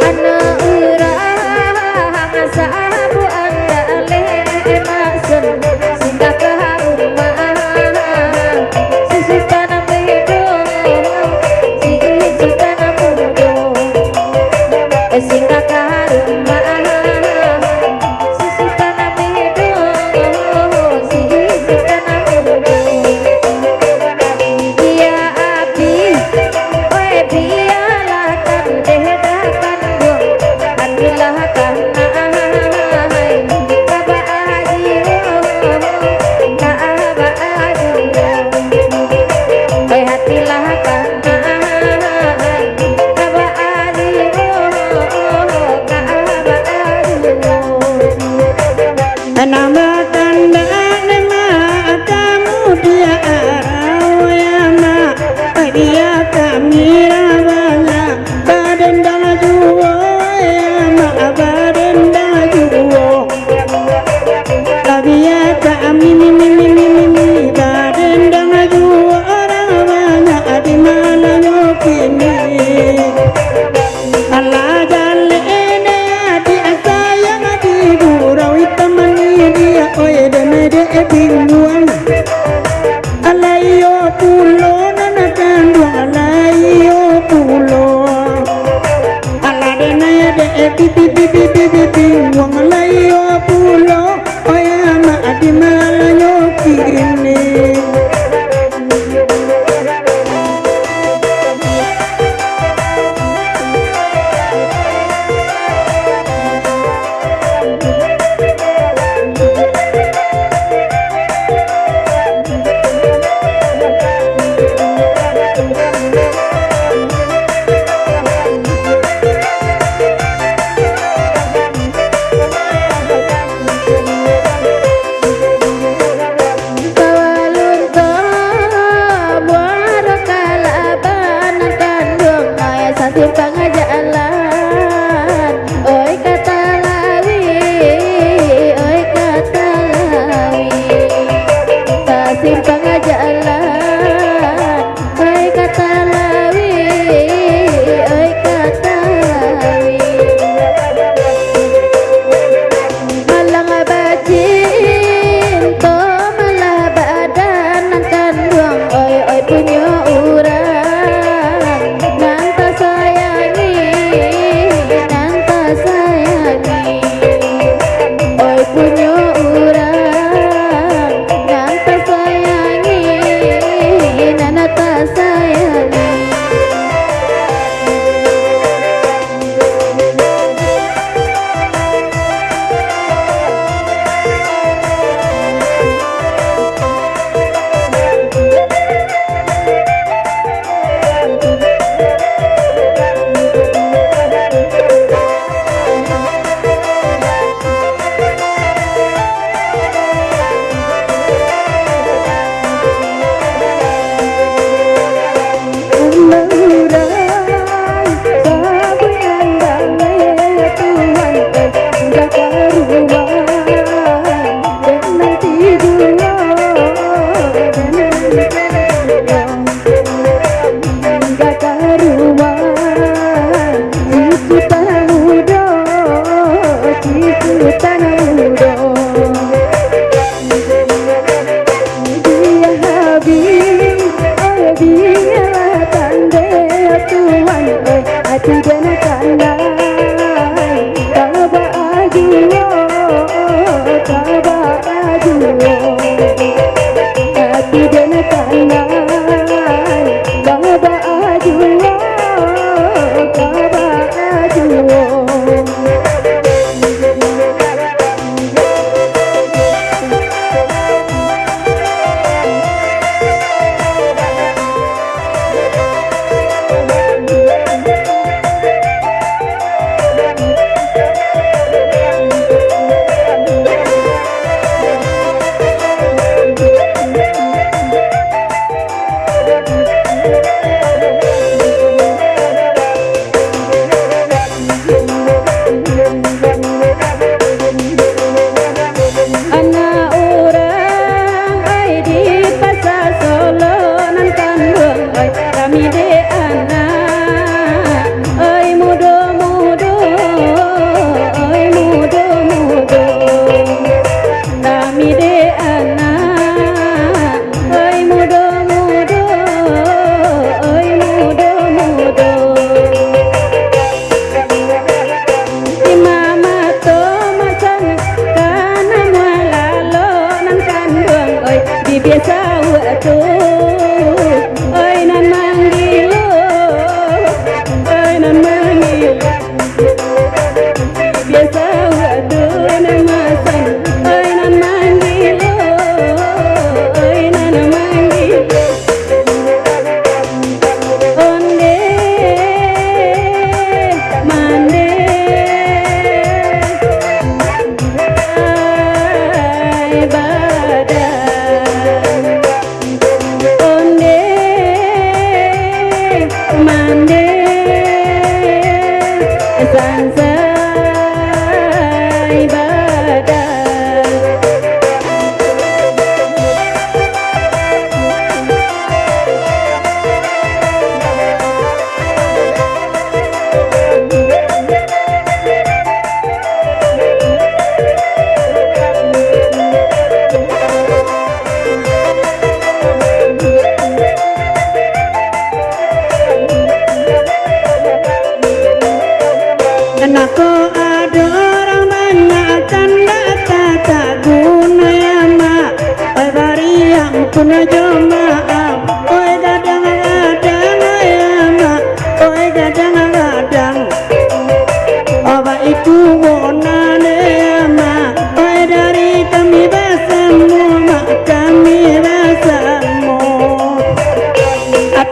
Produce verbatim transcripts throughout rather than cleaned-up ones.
Anak urang sabuan daleh maksud singgah ka rumah si Sutan Ambo, si Sutan Ambo. Eh, singgah ka rumah si Sutan Ambo, si Sutan Ambo. Bia abih, oi, bialah tandeh dah kanduang, hatilah tanah, hai, kabaa jiwa, kabaa jiwa. Oi, hatilah tanah, hai, kabaa jiwa, kabaa jiwa. Nan bakandak dek mak kamu di arau, ya mak, dia kami lah banyak badendang juo, ya mak, badendang juo. Labiah kami badendang juo, urang banyak di malam kini. Alah jaleh ne adiak sayang di gurau itam mani dia, oi, dek ne dek binguang. Alah iyo pulo nan kanduang, alah iyo pulo. Alah dek ne dek bi-, bi-, binguang, alah iyo pulo. Oi amak, di malam kini. Kawalun ko muaro kalaban kanduang, ai sasimpang jalan, oi ka Talawi, oi ka Talawi, sasimpang jalan. Oi ka Talawi, oi ka Talawi. Malang bacinto, malah badan nan kanduang, oi, oi punyo urang nan tasayangi.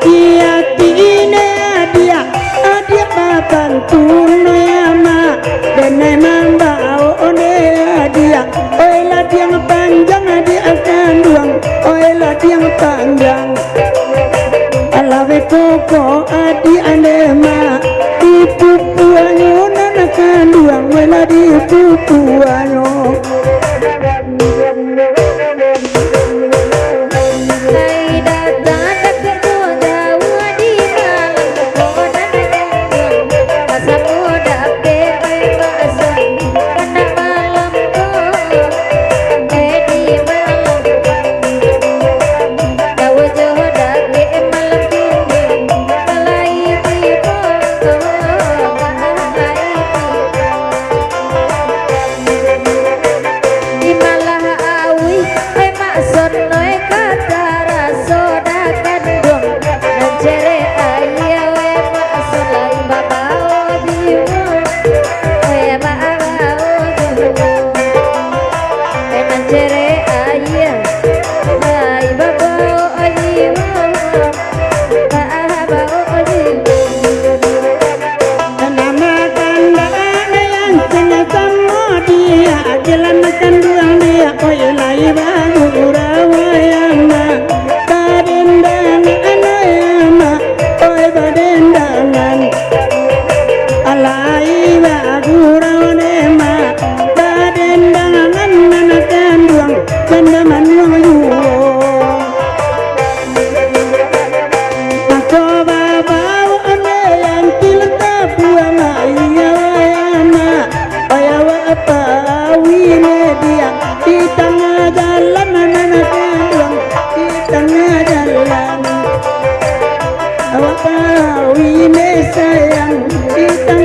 Ati-ati ne adiak, adiak babantu no ya mak. Denai mambao ne adiak, oi ladiang panjang adiak kanduang, oi ladiang panjang. Alaweh koko adiak ne mak, dipupuanyo nan kanduang, oi lah dipupuanyo. Di malah awih, oi mak sonoi ka taraso dakan dong. Nan cerek aia, oi mak solai babao jiwo. Oi mak babao jiwo. Oi nan cerek aia, ai babao jiwo. Nama kandak nan sanga samo dia, jalan kanduang dia, oi lai bagurau ayana. Badendangan ayana, oi badendangan. Alai bagurau dema, badendangan nan kanduang, banda manuang juo. Mako babao ne yang tilu tabuang aia wayana. Oi awak pawi ne diak di tangah jalan, nan kanduang di tangah jalan. Awak pawi ne sayang di tangah